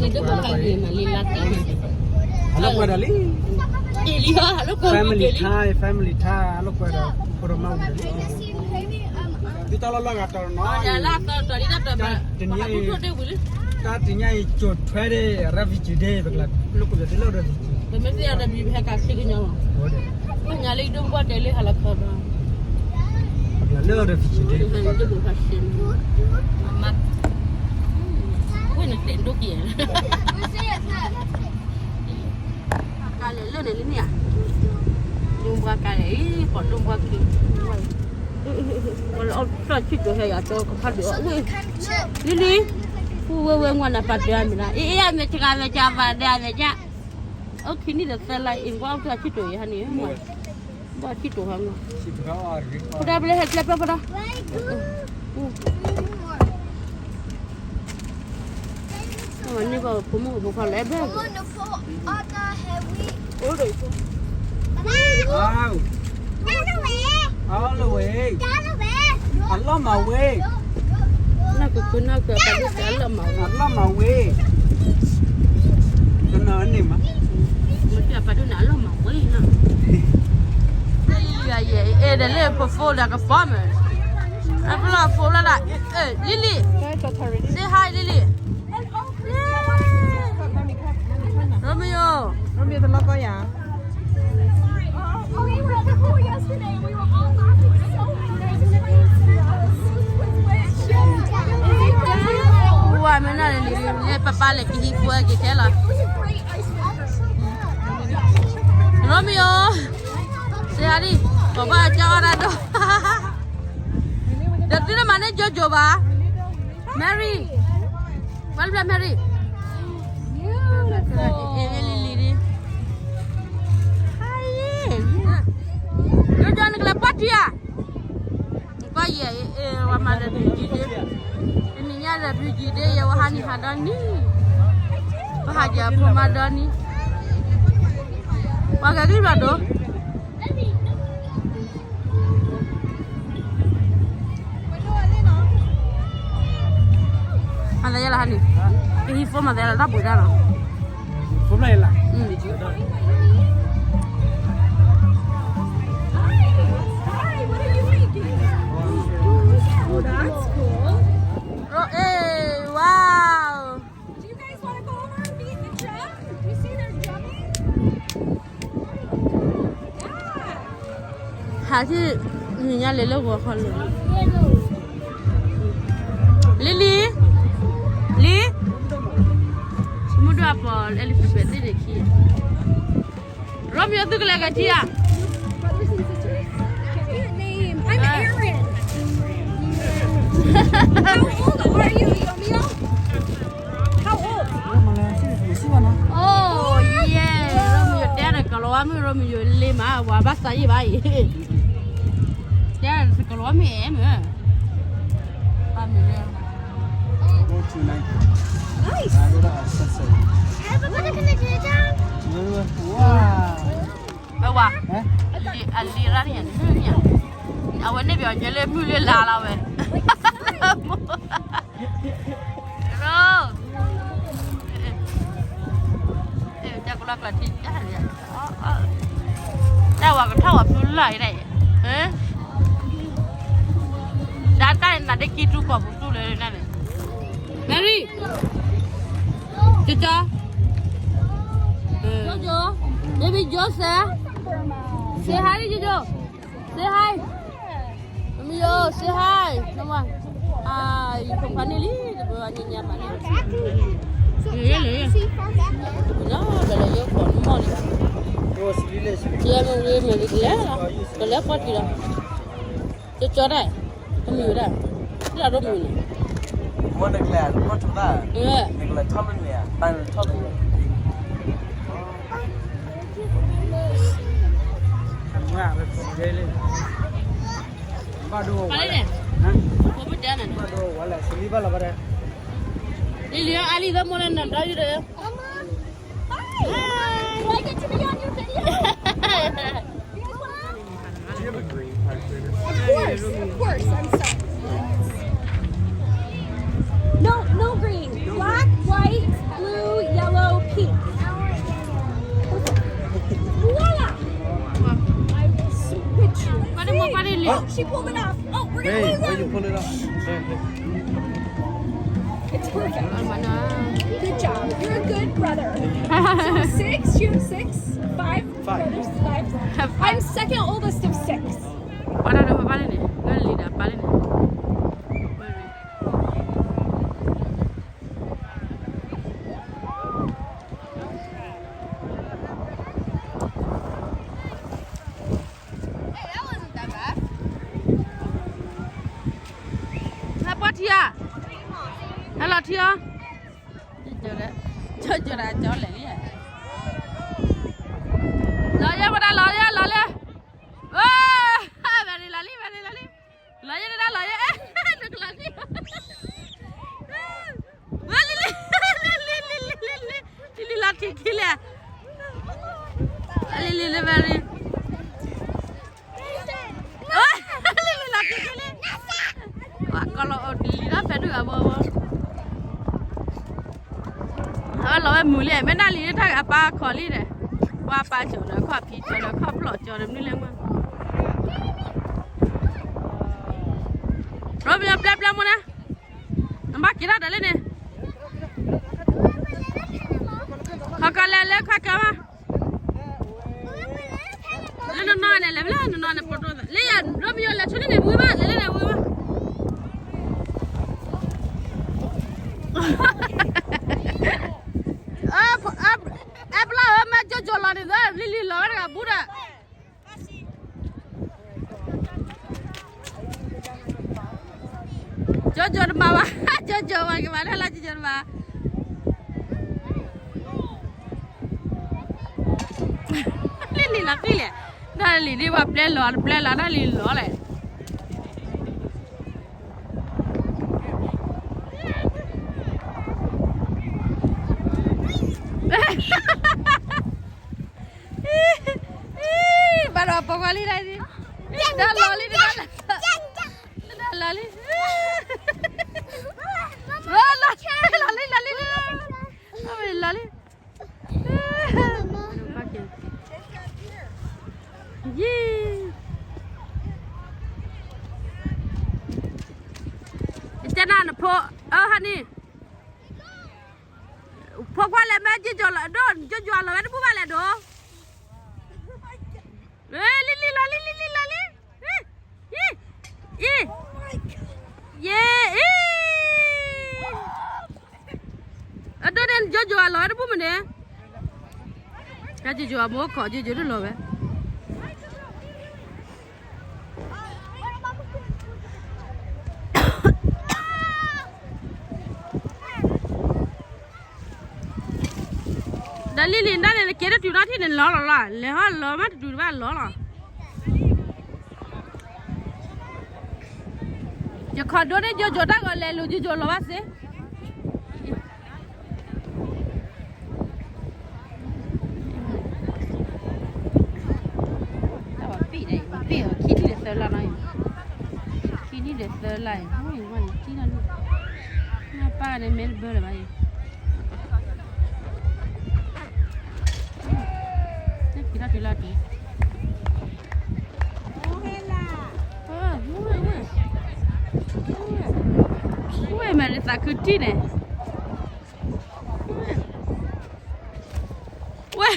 လၢပှဲၤဒီးလံ family time, family time လၢပှဲၤဒီး ဖိဒိၣ်မါဝံၤဒီးလံ ဒ်တၢ်လီၢ်လီၢ်ဂၤတနီၤ တနံၤအံၤ တၢ်တနံၤအံၤ ကၠိၣ်ထွဲဒီး refugee day ပကလၢ လၢကဘၣ်သ့လၢ refugee ပမ့ၢ်သ့ၣ်ညါဒီးဘံၣ်ဟဲက့ၤဆ့ကညီလီၤ ပကလၢလၢ refugee day ဝဲနတဲဒိၣ်က့ၤ ကါလဲၤလၢန့ၣ်လံန့ၣ်ဧါ, ဒိၣ်ဘှါကါလဲၤအံၤ ပှၤဒိၣ်ဘှါက့ၤ, ပှၤလၢအီၣ်တၢ်ဆံၣ်တိၤဟဲယၤကီကဖးဒိၣ်အဝဲ, လံလံ, ဝဲဝဲဝဲ နပာ်တၢ်အမဲာ်နၤ အ့ၣ်အ့ၣ် အမဲာ်တဂၤ မဲာ်ကၢ်ဘၣ်ဒဲး အမဲာ်ကၢ်, အိၣ်ခံနံၣ်ဒီးသၢလါအံၤ နကွၢ်အီၣ်တၢ်ဆံၣ်တိၤယဟဲန့ၣ်, ဘၣ်ဆံၣ်တိၤဟဲမး, ဖိဒါပလဲဟဲကျဲပၢၢ်ဖိဒါ အဝဲန့ၢ်ဘၣ်ဖိမုၣ်ဖိခွါလၢအဲၣ်ဘၢၣ်, အိၣ်ဒီး All the way, all the way, အလီၢ်မၤဝဲ, နီၢ်ကခုနီၢ်က အလီၢ်မၤဝဲ, အလီၢ်မၤဝဲ, ကနီၤန့ၣ်မး, မ့ၢ်ပာ်ဒိၣ်န့ၣ် အလီၢ်မၤဝဲနီၤ, ယဲ အဲၣ်ဒိးလၢဖိဖိဒီးကပီၤမး, အပလီၢ်ဖိလၢဒၣ်, လံလံ, say hi လံလံ Romeo, Romeo တလီၢ်ကီယၤ, ဝါမ့ၢ်နၤန့ၣ် လၢပပၢ်လဲၤကဟံးဖိက့ၤခဲလီၤ, Romeo, say hi ဒံ, ပဘၣ်ကၠီအီၣ်တၢ်ဒိၣ်, ဒီးသုတမၤန့ၢ် Jojo ဘၣ်, Mary, ပှၤလၢ Mary, လံလံဒံ, Jojo နကလဲၤပှၢ်ထံဧါ, ကီယဲၢ်, ဝဲမၤဒီး refugee day, တနံၤညါဒီး refugee day ယဲ ဝဲဟးနံၤဟးဒီနံၤ, ပဟးယဖိမါဒီနံၤ, ပှၤဂၤကံၢ်ဘၣ်ဒိ မၤသးယဲလၢဟါန့ၣ်, ကဟံးဖိမၤသးယဲလၢတၢ်ပှ့ၤတၢ်နီၤ, ဖိမၤယဲလၢ, Oh, that's cool. Oh, hey, wow. Do you guys want to go over and feed the truck? You see they're jumping? ဟးထံၣ်, နံၤညါလဲၤလၢဂီၤခီလၢာ်, လံလံ, လံ, မုၢ်ဒိၣ်အပီၤ Elizabeth သ့ၣ်န့ၣ်ခံ, Romeo သုကလဲၤကထံဧါ, I'm Aaron. How old are you, Romeo? How old? Oh, yeah. Romeo တဲဒီးကလီၤဝါမုၣ် Romeo လ့မး ဝၤဘၣ်သးယံာ်ဘၣ်အံၤ, တဲဒီးကလီၤဝါမုၣ်အဲၣ်မး, ဘၣ်မုၣ်လဲၣ်, Nice. Wow. ဝဲဝၤ, အလံၤရၣ်န့ၣ်, အဝဲန့ၣ်ပယီၤကဲလၢမုၢ်လၢလါလီၤဝဲ, ရိ, တၢ်ကလီၢ်ကျၢၢ်ထံ, တၢ်ဝၤကထီၣ်ဝဲဖုလၢ်အံၤ, တၢ်တၢ်နၤဒ့ကံတူၢ်ကီၢ်ပူၤတူၢ်လၢန့ၣ်, Mary, Jojo, Jojo, baby Joseph, say hi, Jojo, say hi, Romeo, say hi, come on, ယဖိခွါန့ၣ်လံ, တဘၣ်ညါညါမးန့ၣ်, လၢဘယ်လိုရုပ်ပေါ်မီၢ်လံ, ယဲမ့ၢ်ဝံၤမ့ၢ်ကလဲၤလီၤ, ကလဲၤကွၢ်ထံလီၤ, ကကီဒၣ်, အမံၤဝဲဒၣ်, လၢအဒိမံၤန့ၣ်, မ့ၢ်နကလဲၤ, နကလဲၤထီၣ်လၢန့ၣ်, ဘၣ်ထီၣ်လၢန့ၣ်, ဘၣ်ဒိဝဲလဲၣ်, ဘၣ်ဒိဝဲလဲၣ်, စလံဘၣ်လီၤဘၣ်ဒီး, လံလံအါလံသမိၢ်လၢနၤဒီးယုဒီး Hi! Do I get to be on your video? You guys wanna come? Do you have a green card, Trader? Of course, of course. I'm sorry. No, no green. Black, white, blue. She pulled it off. Oh, we're gonna Hey, lose why you him. Pull it off? Hey, hey. It's perfect. Good job. You're a good brother. So six, you have six, five Five. Brothers, five. I'm second oldest of six. ပှၤတၢ်ဒိးပပၢ်လၢန့ၣ်, လၢလံၤဒၣ်ပၢ်လၢန့ၣ်. ဟဲပှၤထံအီၤ, ဟဲလီၤထံအီၤ, ကၠီကၠီဒၣ်ကၠီလဲၣ်လံ, လီၤယဲဝဲဒၣ်လီၤယဲလီၤလံ, ဝဲ, ဝဲဒၣ်လီၤလံ ဝဲဒၣ်လီၤလံ, လီၤယဲဒၣ်လီၤယဲ, နကလီၤလံ, ဝဲလံလံ, လံလံလံလံလံ, လံလံလီၤထံခံလဲၣ်, လံလံလံ very. လံလံလီၤထံခံလံ, ပှၤကီလီၤအီၤလံဒီးဖဲဒုၣ်အဘီဘီ, အဝဲလီၤဝဲမုာ်လံ, မ့ၢ်ဒၣ်လံတၢ်အပၢ်ခီလံဒီး, ပှၤပၢ်ကၠီဒီးခီၣ်ဖံကၠီဒီးခီၣ်ဖျီၣ်ကၠီဒီးမနုၤလဲၣ်မး, ရိမံၤပျဲပျဲမိၢ်နၤ, နဘၣ်က့ၤထီၣ်ဒီးလၢန့ၣ်, ခီကီလဲၤလၢခီကီဘၣ်, လၢနနီၢ်န့ၣ် လဲၤဖဲလဲၣ် နနီၢ်န့ၣ် ပိာ်တိၢ်သး လၢယၤ ရိမံၤယိၤ လဲၤဆူန့ၣ်န့ၣ် ဝံၤဘၣ် လဲၤလၢန့ၣ် ဝံၤဘၣ်, အဲ ပျၢ်ဧၢ မ့ၢ်ကၠိကၠိလီၤန့ၣ် လံၤလံၤလီၤဝဲတဂၤဘူးဒီး ကၠိကၠိတမၤဘၣ်, ကၠိကၠိ ပှၤကမၤတၢ်လၢကၠိကၠိတမၤ, လံၤလံၤလီၤဃံလဲၣ်, တၢ်လံၤဒ်ပှၤပျဲလီၤ တပျဲလီၤ တၢ်လံၤလီၤလဲၣ်. ဘၣ်ဒီးပိာ်ခွါလံတၢ်ဒ်, တၢ်လီၤလံ, တၢ်လီၤလံ, လီၤလံ, လီၤလံ, လီၤလံ, လီၤလံ, လီၤလံ, ယံၤ, ကနၣ်နဖိ, အဟါန့ၣ် ဖိခွါလဲၤမ့ၢ်ကၠိကၠိလီၤ, ဒိၣ်ကၠိကၠိလီၤဝဲတဘူၣ်ဘၣ်လဲၣ်ဒိၣ်, လံၤလံၤလီၤလံ, လံၤလံၤလီၤလံ, ယံၤ, ယံၤ, ယံၤ, အံၤ, အဒိၣ်န့ၣ် ကၠိကၠိလီၤဝဲတဘူၣ်မ့ၢ်န့ၣ်, ကၠိကၠိအမိၢ်ခိး ကၠိကၠိတလီၤဝဲ ဒီးလံၤလံၤ နဒၣ်န့ၣ်နက့ၤတတုၤနီထံၣ်န့ၣ်လီၤလီၤလီၤ, လဲၤဟီၣ်လီၤမးတတုၤတဘၣ်လီၤလီၤ, ယခီဒိၣ်န့ၣ် ကၠိကၠိတၢ်ဂီၤလဲၤလူၤ ကၠိကၠိလီၤဘၣ်စ့ တၢ်ပ့ၢ်န့ၣ် ပ့ၢ်အီၤခံနံၣ်ဒီးသၢလါနီၤ, ခံနံၣ်ဒီးသၢလါအံၤ, မ့ၢ်ဝဲန့ၣ် ထံၣ်နီၤန့ၣ်, နပၢ်န့ၣ် မဲတဘၢလၢၤဘၣ်အံၤ, က့ၤထီၣ်တုၤလီၤတုၤ, ဝဲမဲာ်န့ၣ်သးခုထံၣ်န့ၣ် ဝဲ, ဝဲ,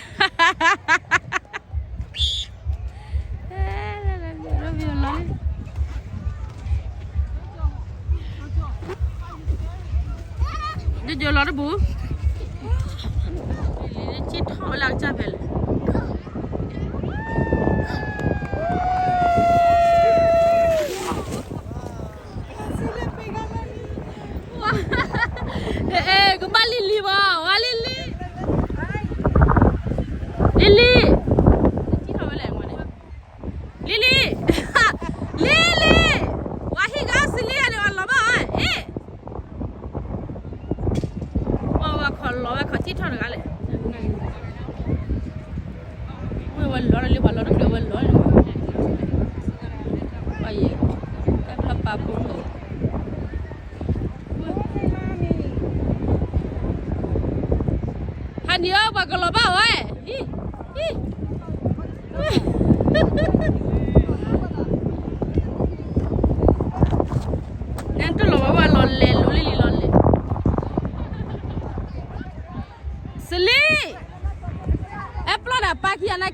ကၠိကၠိလီၤတဘူၣ်, လံၤထီၣ်ဝဲလၢအကစၢ်ဖဲလဲၣ် အဲ ကဘၣ်လံလံဘၣ် ဝါလံလံ, လံလံ, လံလံ, လံလံ, ဝါဟံၣ်ကစံလံန့ၣ် အလီၤဘၣ်အီၤ, အ့ ဝဲခီလီၤဝဲခီထံၣ်ထီၣ်တဂၤလဲၣ်, ဝဲဝဲလီၤလၢပှၤလီၤတချုးဝဲလီၤန့ၣ်, ပှၤယဲၢ်, တၢ်ဖျါပာ်ဖိန့ၣ် ဟါနံၤဧၢ ပှၤကလီၤဘၣ်ဝဲ, ဟံၣ်, ဟံၣ်, ဟံၣ်,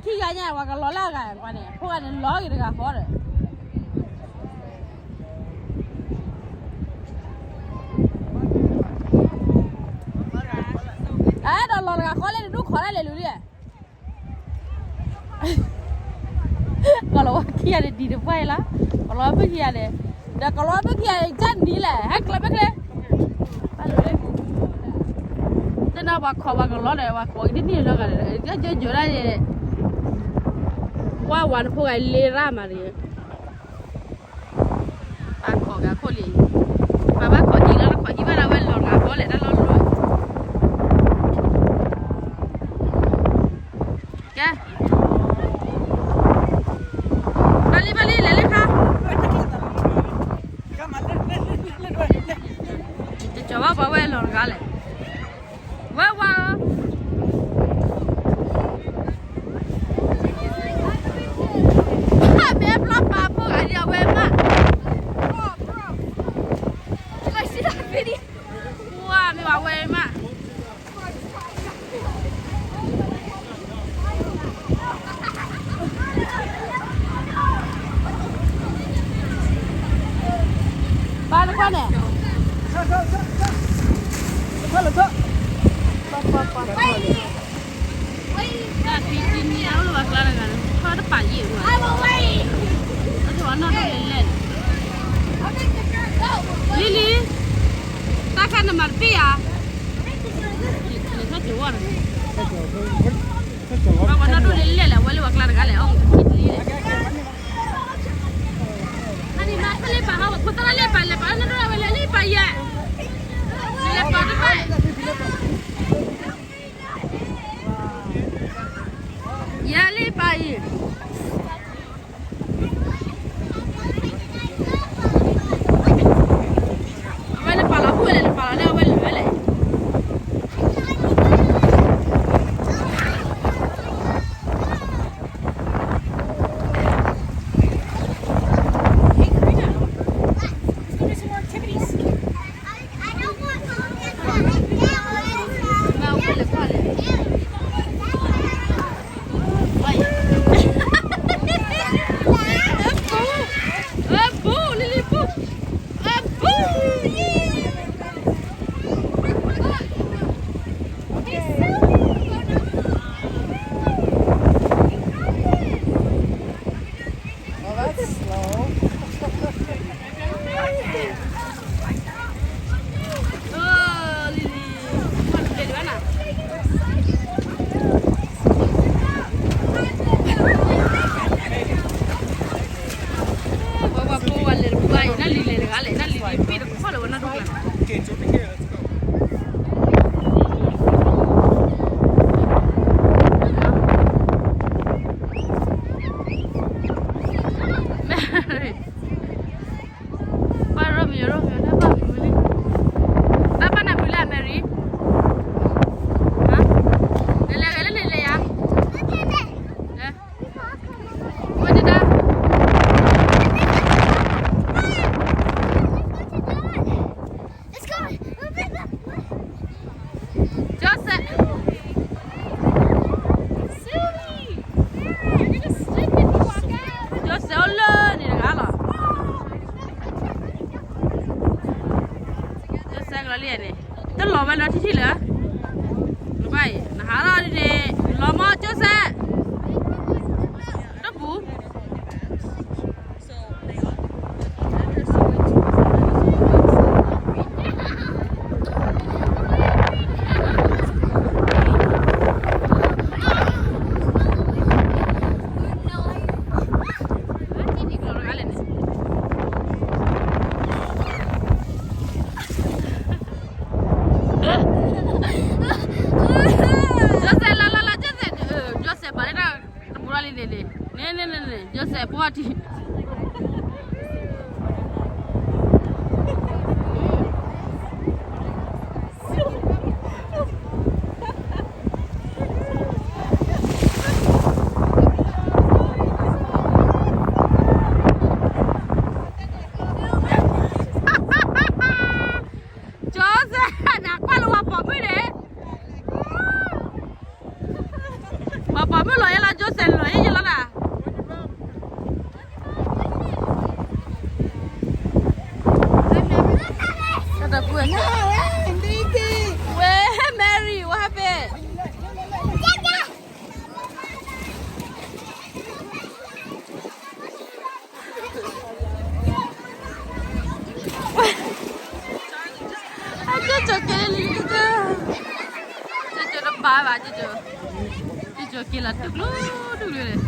ခံဂၤညါ ပှၤကလီၤလၢအဂၤ ပှၤန့ၣ် ဖိဂၤန့ၣ် လီၤက့ၤတဂၤဃီဒီး အဲၣ်ဒိးလီၤတဂၤဃီလဲၣ် နဒိၣ်ခိးဒၣ်လဲာ်လူၤလံ ကလီၤဝဲခံဂၤန့ၣ် ဒံးတပှၢ်အံၤလီၤ, ကလီၤဝဲဖဲခံဂၤန့ၣ်, ဒီးကလီၤဝဲဖဲခံဂၤန့ၣ် ကၢ်နံၤလဲၣ် ဟဲကျၢၤဖဲကျဲ, တနီၤပှၤခိးပှၤကလီၤဒီး ပှၤကိးက့ၤတန့ၢ်လီၤဂၤဒီး ကၢ်ကၢ်ကၢ်ဒၣ်န့ၣ်, ကွၢ်ဝဲနဖိဂၤလ့ရၣ်မးတဂ့ၤ ပှၤခိးက့ၤအခိၣ်လံ, ပှၤဘၣ်ခိးက့ၤလီၤ တခိးက့ၤဘၣ်ဒၣ်ဝဲလီၤဂာ်ဃီလဲၣ် တၢ်လီၤလိၤ, ကဲ, ဘၣ်လံ ဘၣ်လံ လဲၤလံခါ, တကီၤဘၣ်ပှၤဝဲလီၤတဂၤလဲၣ်, ဝဲဝဲ မ့ၢ်ဘျီပာ်ဖိဂၤဒ်အဝဲမး, မ့ၢ်ဘၣ်ဝဲမး ပၢ်တခီန့ၣ်, လံလံ, တၢ်ခါနမၤတပ့ၢ်ဧါ, လဲၤထီၣ်ကၠိဝဲန့ၣ်, ပှၤဝဲနီၢ်ဒိၣ်လၢလဲၣ်လဲၣ် အဝဲလၢပှၤကျါတဂၤလဲၣ် အီၣ်က့ၤတလံလဲၣ် အန့ၣ်မၤဖဲလၢပာ်ဟီ ဖိသၣ်လၢပာ်လဲၤပာ်နီၢ်ဒိၣ်ဝဲလၢလံပာ်ယဲ, လဲၤပာ်တဘၣ်, ယဲလံပာ်အံၤ အဝဲလၢပာ်လီၤဖှိၣ်လဲၣ် လၢပာ်လီၤလၢအဝဲလၢာ်ဝဲလဲၣ်. Well, that's slow. Mary. နလဲၤဂဲၤလၢန့ၣ်လဲၤယၤ. ဝဲတဒါ. Joseph. Joseph အိၣ်လၢန့ၣ်တဂၤလီၤ. Joseph ကလီၤလံန့ၣ်, တလီၤဝဲလၢထံထံၣ်လၢၤ. နဘၣ်အံၤ နဟးထီၣ်ဒ်န့ၣ် လီၤမီ Joseph. တပူၤ Joseph လၢလၢလၢ Joseph, Joseph ပာ်လၢတၢ်တပူၤရၢ်လံန့ၣ်န့ၣ်, န့ၣ်န့ၣ်န့ၣ်န့ၣ် Joseph ပှၢ်ထံ Joseph နကွၢ်လၢပှၤပိာ်မုၣ်န့ၣ်, ပှၤပိာ်မုၣ်လီၤယဲလၢ Joseph လီၤ ဘၣ်ဘၣ် ကၠိကၠိက့ၤလီၤ တူၢ်ကျူတူၢ်ကျူန့ၣ်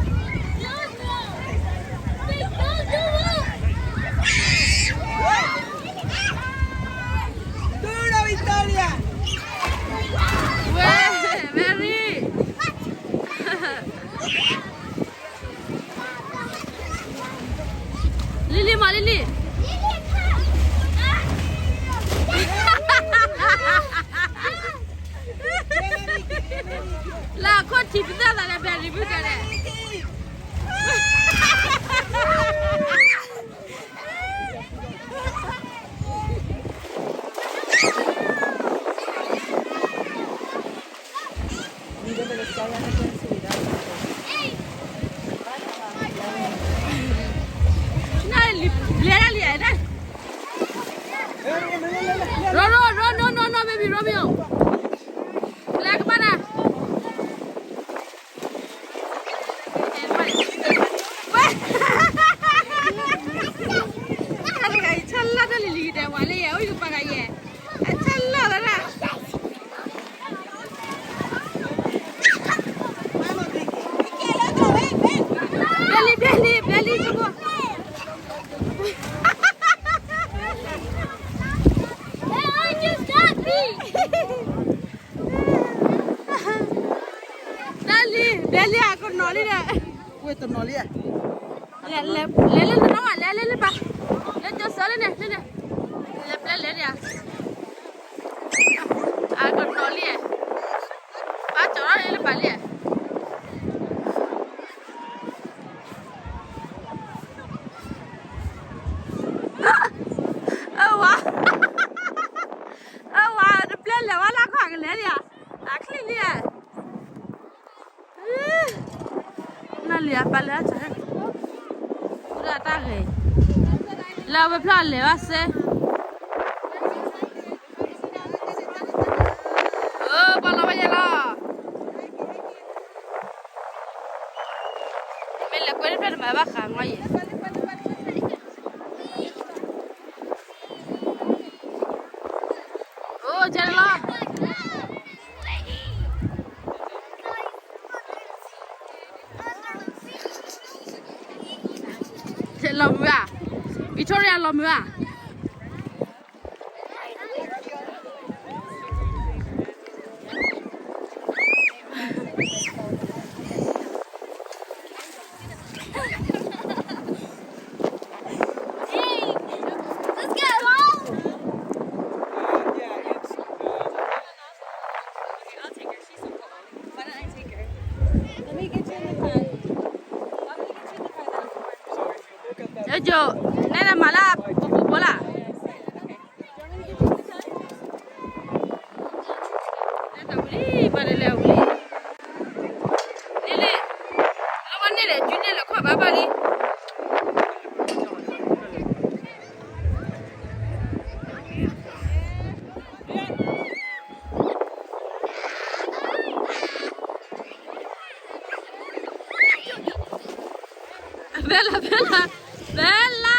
Dura Victoria! Weh, Mary! Lily မး Lily. လၢခိၣ်ထံးပသၣ်သးန့ၣ် Mary ဘုကလဲၣ်. ဘျဲၣ်ဒၣ်လံ, ရိၣ်ရိၣ်, ရိၣ်, နီၢ်နီၢ်နီၢ် baby Romeo, လဲၤကဘၣ်နၤ, ဝဲ, အဆၢလီၤတၢ်လံၤလံၤဒဲးဝဲလၢယဲ အိၣ်ယကပၤဂၤယဲ, အဆၢလီၤသရၣ် ဘျဲၣ်လံ, ဘျဲၣ်လံ, ဘျဲၣ်လံ, ကဘိ, တၢ်လံ, ဘျဲၣ်လံ အကနီၤလံဒီး, ဝဲတနီၤလံ, လဲၤလၢနနီၢ်ဘၣ်, လဲၤလၢလၢဘၣ်, လၢကၠိစၢလၢန့ၣ်, လၢန့ၣ်, လဲၤဘျဲၣ်လံန့ၣ်, အကနီၤလံ, ဘၣ်ကၠီၤထီၣ်လၢလၢဘၣ်လံ. အဝၤ, အဝၤ တဘျဲၣ်လဲၤဝဲလၢခီၣ်ကလဲၤဒံးဧါ, အချံလံဧါ, နလံၤအပာ်လၢအစၢၤ, ဝဲဒၣ်တၢ်ဂ့ၤ, လၢအဝဲဖျၢၣ်လဲၤဘၣ်စဲ, အၢ ပှၤလီၤဝဲယဲလီၤ. မ့ၢ်လဲၤကွဲးတဖျၢၣ်တမၤဘၣ်ဃးငီယဲ, အိ ကဲလီၤ. လီၤမုာ်ဧါ, Victoria လီၤမုာ်ဧါ. ကၠိ, နဲနမၤလၢပပူၤဖိလၢ်. လဲၤတဝံၤလံ, ပှၤတလဲၤဝံၤလံ, န့ၣ်လံ, လၢဝဲန့ၣ်လဲၣ်, ကုန့ၣ်လဲၣ်ခီၣ်ဘၣ်ဘၣ်လံ. ဘဲလၢ, ဘဲလၢ, ဘဲလၢ,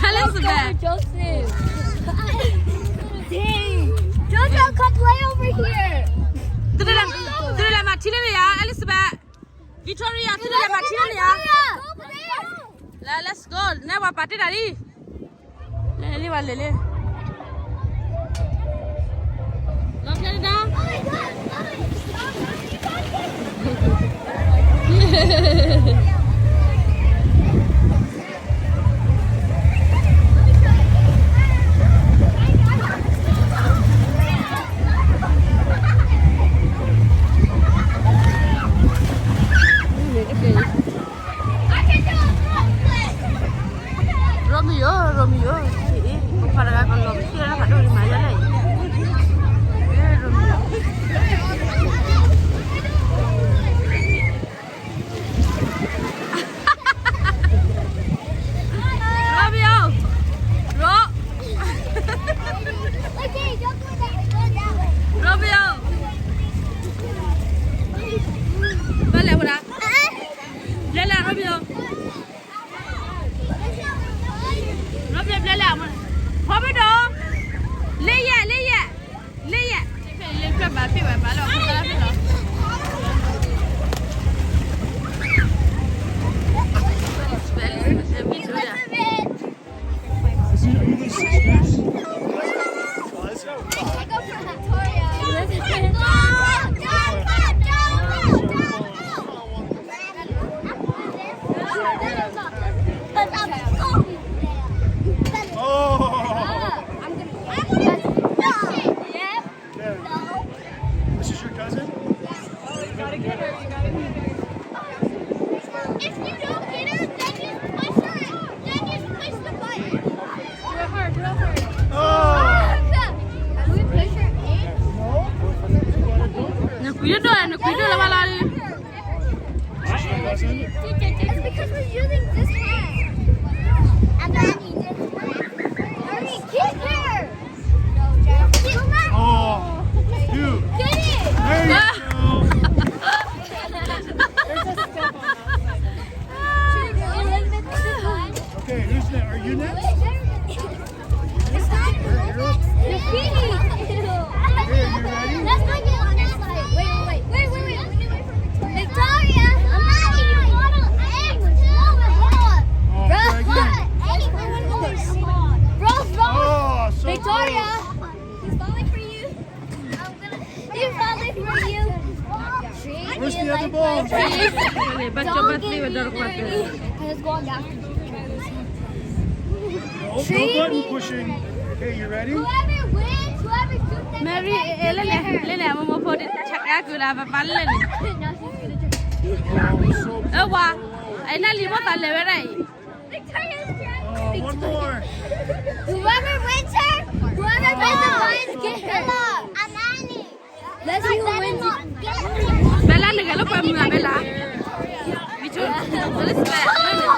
Elizabeth. Joseph. Dang. Joseph, come play over here. သုတလဲၤမၤထံလၢန့ၣ်ဧါ, Elizabeth. Victoria, သုတလဲၤမၤထံလၢန့ၣ်ဧါ. လဲၤ, let's go, နဲပှၤပာ်တ့ၢ်တၢ်လံ. လဲၤလံ, ပှၤလဲၤလံ. လီၤဖျဲဒၣ်. ရိမံယိ, ရိမံယိ, ပခွါတဂၤ He's falling for you. He's falling for you. Where's the other ball? Don't get me dirty. It's going down. Oh, no button pushing. Okay, you ready? Whoever wins, whoever shoots that Mary, eh, lele, lele, amo mo podi chakra kula papa lele. Oh, so eh, wa. Ai na limo ta lewera. Victoria's trying. Oh, one more. Whoever wins her, whoever wins the prize get her. Amani. Let's see who wins. Bella, nigga, look at me, Bella. Me too. Elizabeth. Bella.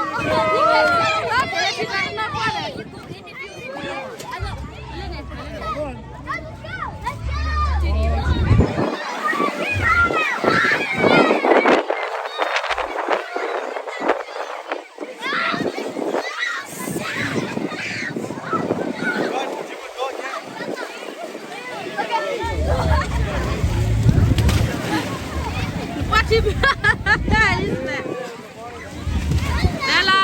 Bella.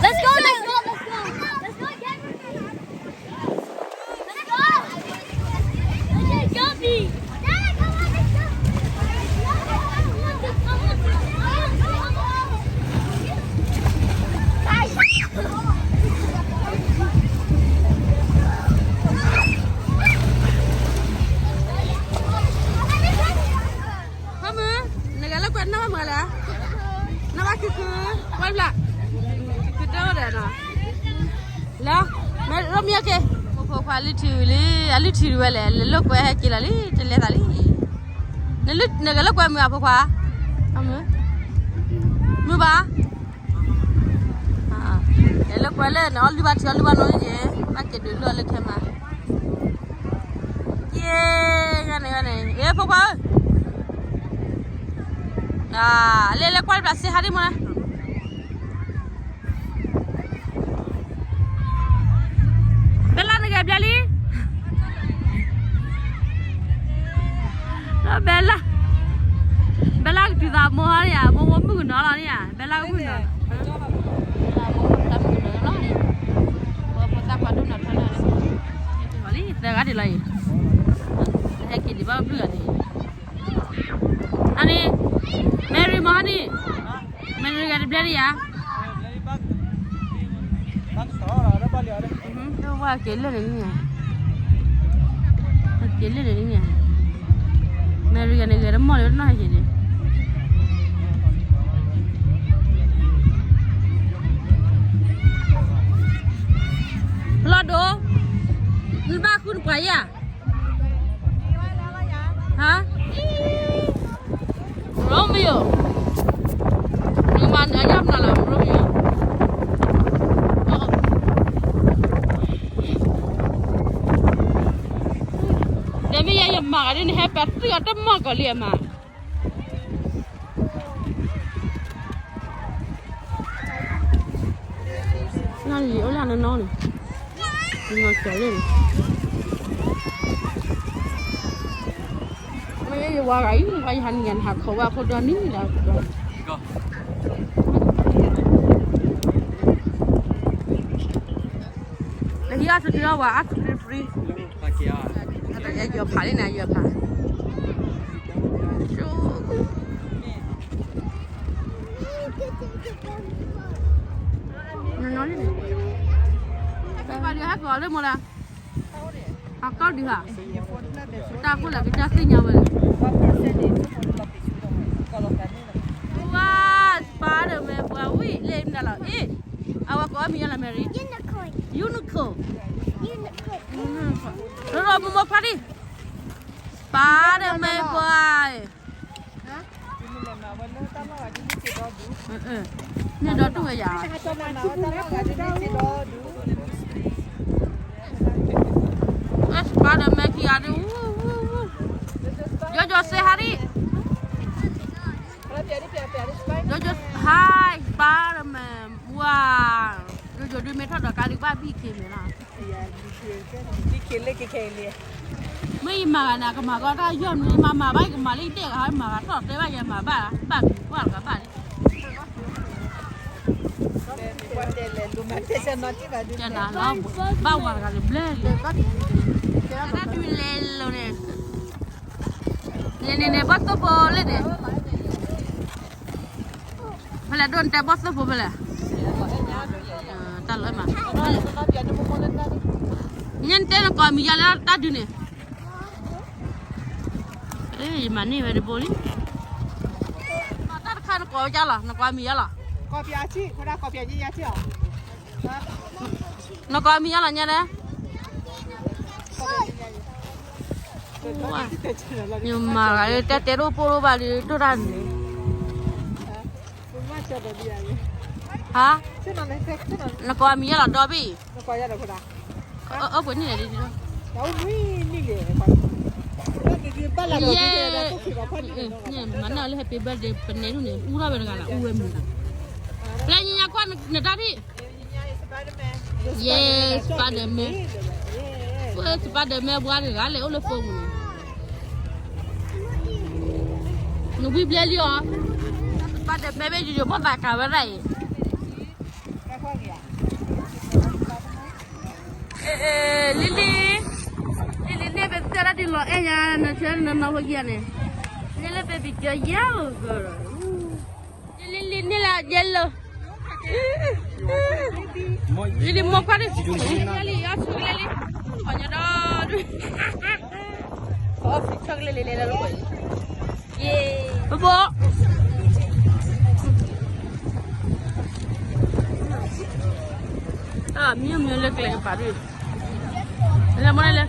Let's go, let's go, let's go. Let's go, Jeffrey. Hâမုၢ်, နဂဲၤလိာ်ကွဲနၢ်ဘၣ်မုၢ်လဲၣ်, နၢ်ဘၣ်ခုခု, ကွၢ်ဖျါ, ခုတဲအိၣ်ဒီးနီၤ, လၢ, မ့ၢ်ရိမံယါက့ၤ, ဖိခွါလုၢ်ထံဝံၤလံ, အလုၢ်ထံဝဲလဲၣ်, လဲၤလိာ်ကွဲဟဲက့ၤလီၤလံ, တလဲၤသးလံ, နဂဲၤလိာ်ကွဲမုၢ်ဧါဖိခွါ, မုၢ်ဘၣ် လဲၤလိာ်ကွဲလၢနအီၣ်လုၢ်ဘၣ်ထံအီၣ်လုၢ်ဘၣ်နီၤန့ၣ်, ဘၣ်က့ၤဒုးလိာ်အီၤလၢခဲမး, ယ့, ဂၤန့ၣ်ဂၤန့ၣ်, ယ့ဖိခွါဧၢ, လဲၤလဲၤကွၢ်တဘျီစ့ဟါဒ်မ့ၢ်, ဘဲလါနဂဲၤဘျါလံ ဘဲလါ, ဘဲလါကတုၤသးမိၢ်ဟီန့ၣ်ဧါ, မိၢ်မိၢ်မုၣ်ကနီၤလီၤန့ၣ်ဧါ, ဘဲလါကမုၣ်နီၤ, သၢဂၤဒံးလီၤအံၤ, ဟဲက့ၤဒံးဘၣ်ဘျုးဂၤန့ၣ်, အန့ၣ်, Mary မဟါန့ၣ်, Mary ဂၤတဘျဲဒံးယၤ ဝဲက့ၤလၢန့ၣ်န့ၣ်, က့ၤလၢန့ၣ်န့ၣ်, Mary ဂၤန့ၣ်ဂဲၤတမီၢ်လၢတနီၢ်ဟဲက့ၤန့ၣ်, လီၤဒိ, နဘၣ်ဃုနပှၤယၤ ဟါ, Romeo, နမၤနၤယါမနုၤလီၤ Romeo, တဲမ့ၢ်ယဲယမၤဂၤဒ်န့ၣ် ဟဲပၢၤသံအီၤတမီၢ်ကီးလံအမါ နလံၤအိၣ်လၢနနီၤန့ၣ်, နနီၤကၠီၤလၢန့ၣ်, မ့ၢ်ယဝၤဂၤအံၤ နကွၢ်ယဟးနံၤယၤ နဟးခိးဝဲအဖိဒီနံၤလၢ, နဟံးအီၣ်ဆူၣ်ထံအီၣ်ဝဲ ice cream free, ယီၤဖးလံန့ၣ် ယီၤဖး နနီၤလံန့ၣ်, ဟးကီဒုးဟး, တၢ်ကိၢ်လၢကစၢ်သ့ၣ်ညါဝဲ, ဝါ, Spiderman ပှၤဝံၤလၢမနုၤလီၤ, အ့, အဝဲကိးအီၣ်မံၤယါလီၤ Mary, unicorn, unicorn, ရိရိမိၢ်မိၢ်ခွါဒံး, Spiderman Spiderman ပှၤ, န့ၣ်ဒီးတူၢ်ဝဲယၤ, Spiderman ခံဂၤဒုး, Jojo say hi, Jojo hi Spiderman, ဝါ, Jojo ဒုးမ့ၢ်ထီၣ်ဒီးကါဒုးဘၣ်ဘံၣ်ခ့မဲာ်လီၤ. မ့ၢ်ယမၤဂၤန့ၣ် ကမၤကီတၢ်ယီၢ်မ့ၢ်မၤမၤဘၣ် ယကမၤလၢယဒဲၣ်ဂၤ မၤဂၤထီၣ်တဲဘၣ်ယဲမၤဘၣ် ဘၣ်မံၤကွၢ်တဂၤဘၣ်လံ, ကဲနၤလီၤ, ဘၣ်ဝၤတဂၤန့ၣ်ဘျဲၣ်လံ, တၢ်ဒုးလဲၤလီၤန့ၣ်, န့ၣ်န့ၣ်န့ၣ် ဘီၣ်သိၣ်ဖိလၢန့ၣ် ဖဲလဲၣ်ဒိၣ်နတဲဘီၣ်သိၣ်ဖိဖဲလဲၣ်, တၢ်လၢမး, ညၣ်နတဲနကိးမံၤယါလၢတၢ်ဒုးန့ၣ်, ယမၤန့ၢ်ဝဲတဘိလံ, တၢ်တခါနကိးဝဲယါလီၤ နကိးမံၤယါလီၤ, နကိးမံၤယါလီၤညါလဲၣ် ယမၤဂၤလၢတဲတဲဒိၣ်ပိၢ်ဒိၣ်ဘၣ်လံ ဒိၣ်တၢ်န့ၣ်, ဟါ, နကိးမံၤယါလီၤဒီဘ့ၣ်, အၢပှဲၤနံၣ်လဲၣ်ဒ်, ယဲ, မၤန့ၢ်အီၤလၢ happy birthday ပနဲဒူၣ်န့ၣ် အူထီၣ်ဝဲတဂၤလီၤ အူဝဲမုာ်, ပျဲညါကွၢ်နတၢ်ထံၣ် Yes, Spiderman, Spiderman ပှၤတဂၤလဲၣ်အိၣ်လၢ phone ပူၤန့ၣ်, နဝံဘျဲလံအီၤ, Spiderman ဘ့ၣ်ယိယိဖိသၣ်ကၤဝဲဒၣ်အံၤ, လံလံ, လံလံန့ၣ် ပသၢဒၣ်ဒုးလီၤအဲၣ်ညါ နဆၢနနီၢ်ဖိခံဂၤန့ၣ်, န့ၣ်လၢ baby girl yellow girl, လံလံန့ၣ်လၢ yellow, လံလံမိၢ်ခွါန့ၣ်, လံလံအီၣ် chocolate လံ, အီၣ်ညါဒီးဒုး, အီၣ် chocolate လံလဲၤလၢလၢပှဲၤ, ဘိဘိ အမံၤမံၤလၢကျဲကပၤဒုး, လၢမ့ၢ်လၢ